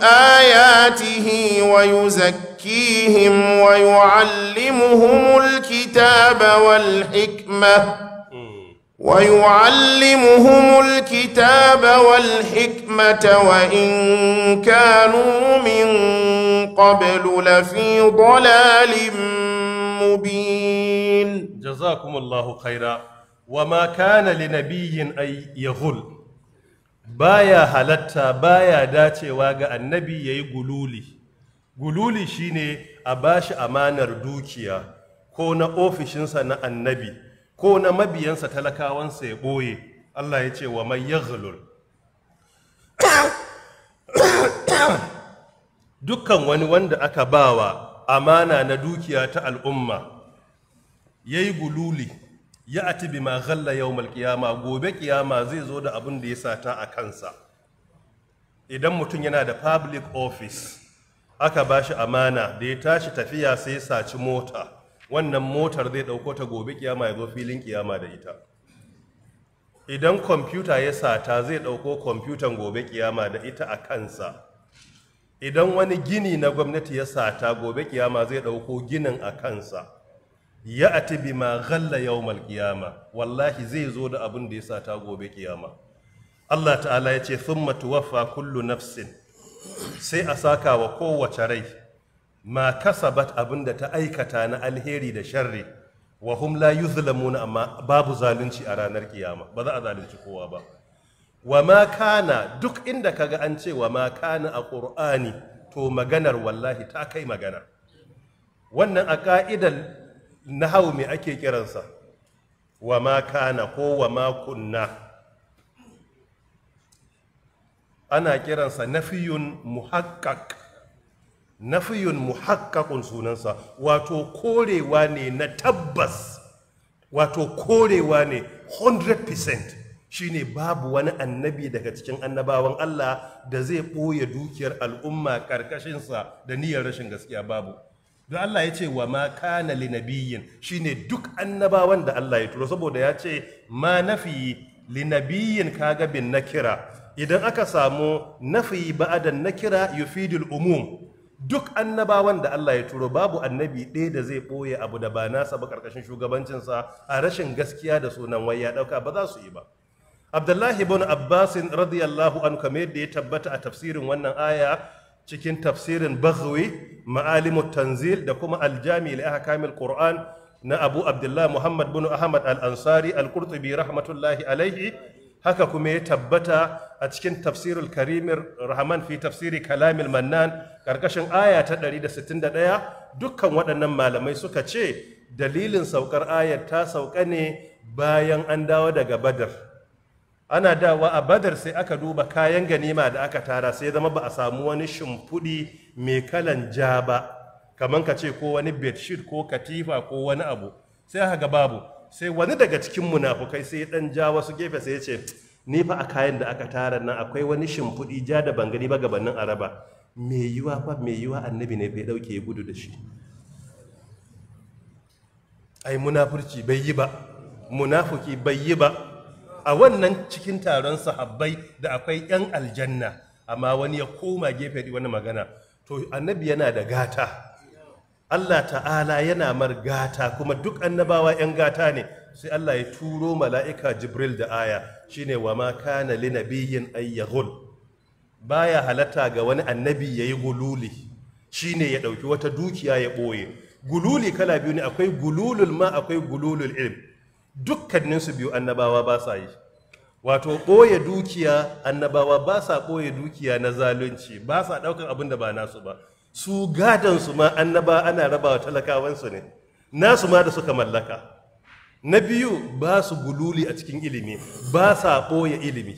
آياته ويزكيهم ويعلمهم الكتاب والحكمة ويعلمهم الكتاب والحكمة وإن كانوا من قبل لفي ضلال مبين. جزاكم الله خيرا. وما كان لنبي أن يغل، baya halatta, baya dacewa ga annabi yayi gululi. Gululi shine a bashi amanar dukiya ko na ofishinsa na annabi ko na mabiyansa talakawansa ya ɓoye. Allah ya ce wa mai yaghlul, dukkan wani wanda aka bawa amana na dukiya ta al'umma yayi gululi, ya ati bima ghalla yawmal qiyama, gobe kiyama zai zo da abin da ya sata a kansa. Idan mutum yana da public office aka bashi amana, da ya tashi tafiya sai ya saci mota, wannan motar zai dauko ta gobe kiyama ya zo filin kiyama da ita. Idan kwamfuta ya sata zai dauko kwamfutan gobe kiyama da ita a kansa. Idan wani gini na gwamnati ya sata gobe kiyama zai dauko ginin a kansa. Ya ati bima ghalla yawmal qiyama, wallahi zai zo da abin da ya sata gobe kiyama. Allah ta'ala ya ce thumma tuwaffa kullu nafsin, sai a saka wa kowace rai ma kasabat, abin da ta aikata na alheri da sharri, wa hum la yuzlamuna, amma babu zalunci a ranar kiyama, ba za a zalunci kowa ba. Wa ma kana, duk inda kaga an ce wa ma kana a Qur'ani, to maganar wallahi ta kai magana. Wannan a ka'idar nahawu me ake kiransa? Wa ma kana ko wa ma kunna, ana kiransa nafiyun muhaqqaq. Nafiyun muhaqqaqun sunansa, wato korewa ne na tabbas, wato korewa ne 100%. Shine babu wani annabi daga cikin annabawan Allah da zai ɓoye dukiyar al'umma ƙarƙashinsa da niyyar rashin gaskiya, babu. Don Allah ya ce wa ma kana li nabiyyin, shine duk annabawan da Allah ya turo, saboda ya ce ma nafi li nabiyyin, kaga bin nakira. Idan aka samu nafi ba'adan nakira yufidul umum, duk annabawan da Allah ya turo babu annabi ɗaya da zai ɓoye abu da ba nasa ba ƙarƙashin shugabancinsa a rashin gaskiya da sunan wai ya ɗauka, ba za su yi ba. Abdullahi ibn Abbas radiyallahu anhu, kamar yadda ya tabbata a tafsirin wannan aya cikin tafsirin Baghawi Ma'alimut Tanzil da kuma Aljami li Ahkamil Qur'an na Abu Abdullah Muhammad bin Ahmad Al-Ansari Al-Qurtubi rahmatullahi alaihi, haka kuma ya tabbata a cikin tafsirul Karimir Rahman fi tafsiri Kalamil Mannan karkashin aya ta 161, dukkan waɗannan malamai suka ce dalilin saukar ayar ta sauka ne bayan an dawo daga Badar. Ana dawa a Badar sai aka duba kayan ganima da aka tara, sai zama ba a samu wani shimfiɗi mai kalan ja ba, kamar ka ce ko wani bedsheet ko katifa ko wani abu, sai aka ga babu. Sai wani daga cikin munafukai sai ya dan ja wasu gefe sai ya ce ni fa a kayan da aka tara nan akwai wani shimfiɗi ja da ban gani ba gabanin araba, mai yiwa fa, mai yiwa annabi ne bai dauke ya gudu da shi. Ai munafurci bai yi ba, munafuki bai yi ba. A wannan cikin taron sahabbai da akwai 'yan aljanna, amma wani ya koma gefe da wani magana. To annabi yana da gata, Allah ta'ala yana mar gata, kuma duk annabawa 'yan gata ne. Sai Allah ya turo mala'ika Jibril da aya, shine wa ma kana li nabiyyin ay yaghul, baya halatta ga wani annabi yayi gululi, shine ya dauki wata dukiya ya boye. Gululi kala biyu ne, akwai gululul ma, akwai gululul ilm. Dukkaninsu biyu annabawa ba sa yi. Wato ɓoye dukiya, annabawa ba sa ɓoye dukiya na zalunci, ba sa ɗaukar abin da ba nasu ba. Su gadansu ma annaba ana rabawa talakawansu ne, nasu ma da suka mallaka. Na biyu, ba su gululi a cikin ilimi, ba sa ɓoye ilimi,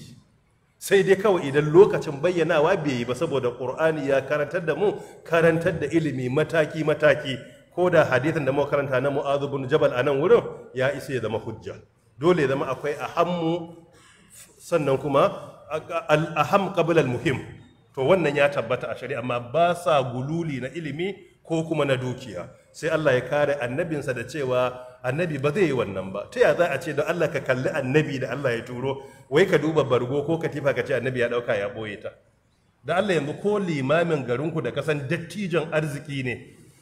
sai dai kawai idan lokacin bayyanawa bai yi ba, saboda ƙur'ani ya karantar da mu karantar da ilimi mataki-mataki. Ko da hadithin da muka karanta na Mu'adh bin Jabal a nan wurin ya isa ya zama hujja. Dole ya zama akwai ahammu, sannan kuma al-aham qabla al-muhim. To wannan ya tabbata a shari'a, amma ba sa gululi na ilimi ko kuma na dukiya. Sai Allah ya kare annabinsa da cewa annabi ba zai yi wannan ba. Ta ya za a ce don Allah ka kalli annabi da Allah ya turo, wai ka duba bargo ko katifa ka ce annabi ya dauka ya boye ta? Da Allah yanzu ko limamin garinku da kasan dattijon arziki ne,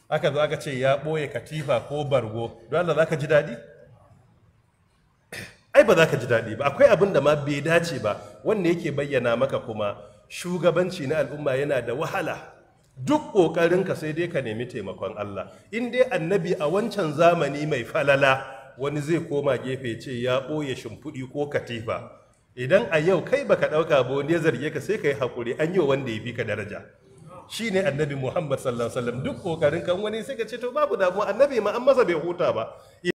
aka zo aka ce ya ɓoye katifa ko bargo, don Allah za ka ji daɗi? Ai ba za ka ji daɗi ba. Akwai abin da ma bai dace ba. Wanda yake bayyana maka kuma shugabanci na al'umma yana da wahala. Duk ƙoƙarinka sai dai ka nemi taimakon Allah. In dai annabi a wancan zamani mai falala, wani zai koma gefe ce ya ɓoye shimfiɗi ko katifa, idan a yau kai baka ɗauka ba wani ya zarge ka, sai ka yi haƙuri, an yi wanda ya fi ka daraja, shine Annabi Muhammad sallallahu alaihi wasallam. Duk ƙoƙarin kan wani, sai ka ce to babu damuwa, annabi ma an masa bai huta ba.